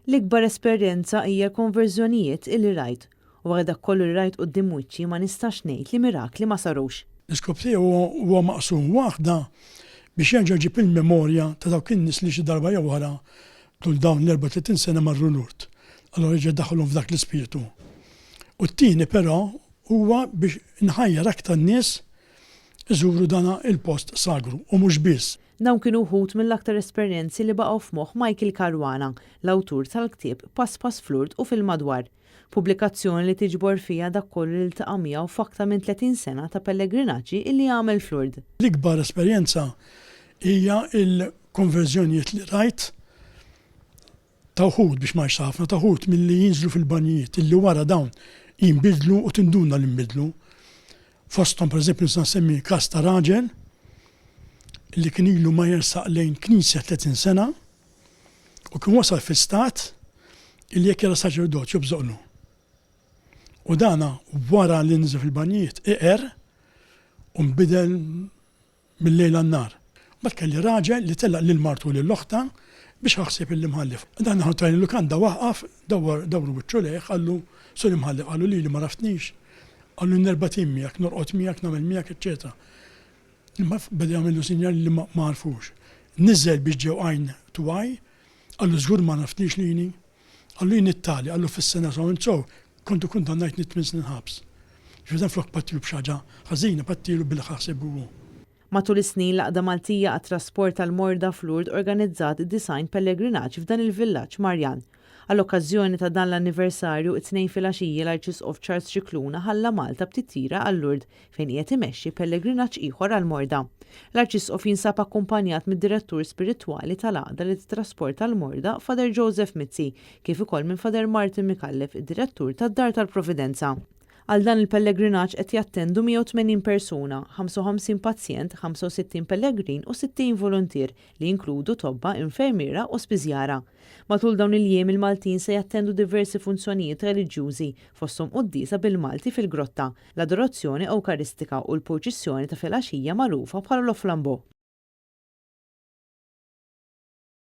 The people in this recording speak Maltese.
L-ikbar esperjenza hija l-konverżjonijiet illi rajt. U wara dak kollu li rajt quddiem wiċċi ma nistax ngħid li mirakli ma sarux. L-iskop tiegħu huwa maqsum waħda biex jerġa' jġib il-memorja ta' dawk in-nies li xi darba jew oħra tul dawn l-34 sena marru Lourdes. Allura jerġa' jdaħħalhom f'dak l-ispirtu. U t-tieni però huwa biex inħajjar aktar nies iżuru dan il-post sagru u mhux biss. Dawn kienu wħud mill-aktar esperjenzi li baqgħu f'moħħ Michael Caruana, l-awtur tal-ktieb Pass Pass f'Lourdes u fil-Madwar. Pubblikazzjoni li tiġbor fiha dak kollu li ltaqa' miegħu f'aktar minn 30 sena ta' pellegrinaġġi illi għamel f'Lourdes. L-ikbar esperjenza hija l-konverżjonijiet li rajt ta' wħud, biex ma ngħidx ta' ħafna, ta' wħud milli jinżlu fil-banjijiet illi wara dawn jinbidlu u tinduna li nbidlu. Fosthom pereżempju nista' nsemmi każ ta' raġel li kien ilu ma jersaq lejn knisja 30 sena u kien wasal fi stat illi jekk jara saċerdot jobżoqlu. U dana wara li niżel fil-banjijiet iqer u nbidel mil-lejl għan-nhar. Mbagħad kelli raġel li telaq lil martu u lil oħtha biex ħa ħsieb lill-imħallef. Dan aħna tlajna l-lukanda waqqaf, dawwar dawru wiċċu lejh, qallu, Sur Imħallef, qallu lili m'għaraftnix? Qallu jien erbat ijiem miegħek, norqod miegħek, nagħmel miegħek, eċċetera. Imma beda jagħmillu sinjali li ma għarfux. Niżel biex ġew għajn to eye, qallu żgur m'għaraftnix lili? Qallu jien it-tali, qallu fis-sena so and so kont ikkundannajtni tmien snin ħabs. Ġifieri dan flok pattilu b'xi ħaġa ħażina, pattilu billi ħa ħsiebu hu. Matul is-snin l-Għaqda Maltija għat-Trasport tal-Morda f'Lourdes organizzat 90 pellegrinaġġ f'dan il-villaġġ Marjan. Għall-okkażjoni ta' dan l-anniversarju, it-Tnejn filgħaxija l-Arċisqof Charles Scicluna ħalla Malta b'titjira għal Lourdes fejn qiegħed imexxi pellegrinaġġ ieħor għall-morda. L-Arċisqof jinsab akkumpanjat mid-Direttur Spiritwali tal-Għaqda li tittrasporta l-morda, Father Joseph Mizzi, kif ukoll minn Father Martin Micallef, id-Direttur tad-Dar tal-Providenza. Għal dan il-pellegrinaġġ qed jattendu 180 persuna, 55 pazjent, 65 pellegrin u 60 voluntier li jinkludu tobba, infermiera u spiżjara. Matul dawn il-jiem il-Maltin se jattendu diversi funzjonijiet reliġjużi, fosthom quddiesa bil-Malti fil-Grotta, l-Adorazzjoni Ewkaristika u l-purċissjoni ta' filgħaxija magħrufa bħala Lo Flambeau.